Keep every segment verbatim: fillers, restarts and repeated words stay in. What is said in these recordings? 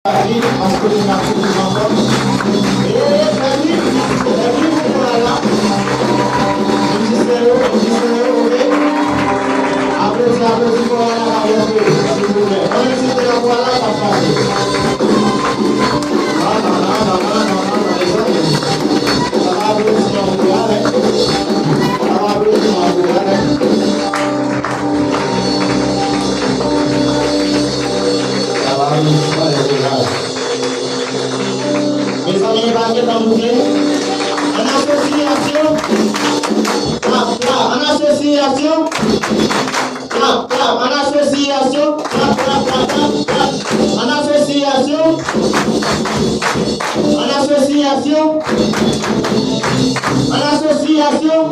Paske nou pa fini ankò. E, Freddy, Freddy, pou la la. Mizisyen yo, mizisyen yo, oke. Aplodi, aplodi pou la la, aplodi, silvouplè. Mwen, si te la pou la la, sa pase. Non, non, non, mezanmi. Sa va aplodi, non, pou la la. Sa va aplodi, non, pou la la. Sa va aplodi, non, pou la la. Mezanmi, pa gen tan bouke. An asosyasyon. Klap, klap. An asosyasyon. Klap, klap. An asosyasyon. Klap, klap, klap, klap, klap. An asosyasyon. An asosyasyon. An asosyasyon.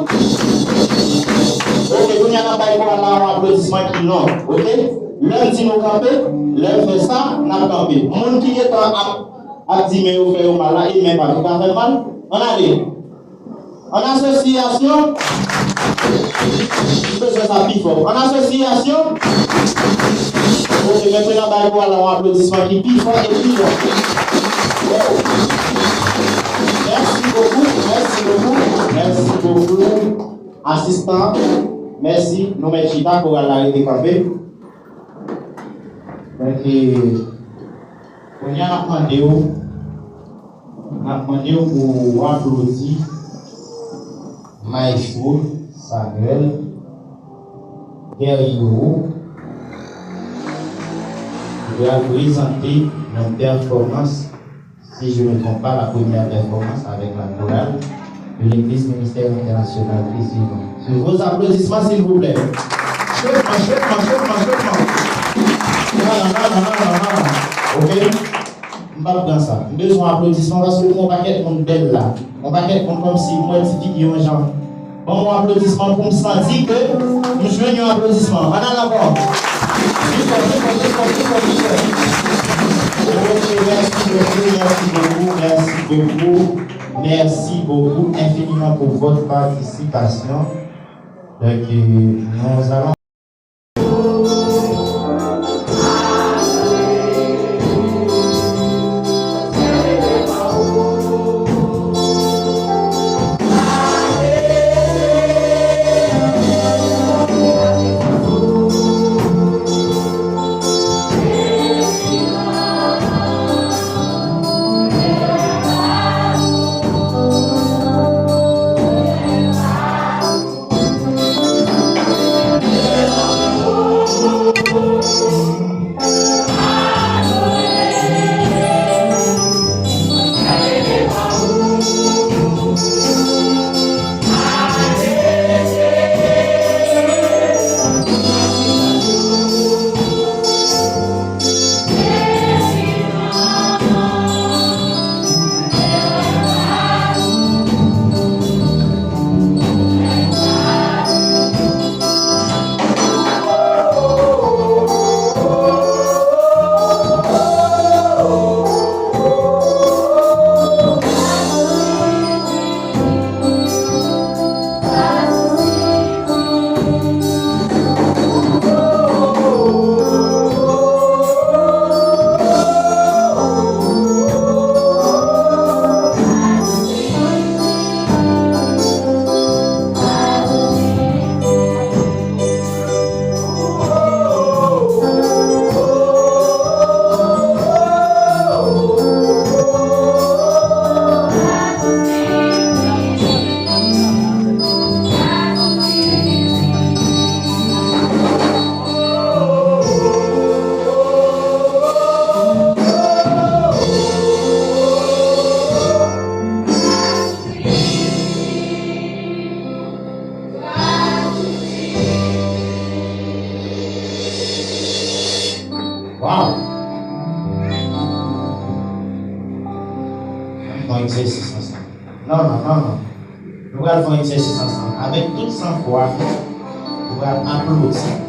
Oke, kounye a n ap bay koral la yon aplodisman ki long, oke? Lè m di nou kanpe, lè m fè sa, n ap kanpe. Moun ki gentan ap ap di men yo fè yo mal la, e men pa nou ka fè mal. Ann ale. An asosyasyon, m bezwen sa pi fò. An asosyasyon, oke, mentnan bay koral la yon aplodisman ki pi fò e pi long. Woo! Mèsi bokou, mèsi bokou, mèsi bokou. Asistan, mèsi. Nou mèt chita, koral la rete kanpe. Donk, e, kounye a n ap mande w, n ap mande w pou w aplodi Maestro Samuel Guerriero, ki pral prezante yon pèfòmans, si je me trompe pas, la première performance avec la chorale de l'église Ministère International Christ Vivant. Sous vos applaudissements, s'il vous plaît. Chofman, chofman, chofman, chofman. Non, non, non, non, non, non, non. Oke? M p ap pran sa. M bezwen aplodisman paske m wè yon pakèt moun bèl la. Yon pakèt moun kòmsi m wè ti figi yo yon jan. Ban m yon aplodisman pou m santi ke m jwenn yon aplodisman. Ann al ankò. Pi fò, pi fò, pi fò, pi fò, pi fò. Oke, mèsi bokou, mèsi bokou, mèsi bokou. Mèsi bokou enfiniman pou vòt patisipasyon. Donk, euh, nous allons Waw! Ann fè yon egzèsis ansanm. Non, non, non, non. Nou pral fè yon egzèsis ansanm. Avèk tout sanfwa, nou pral aplodi.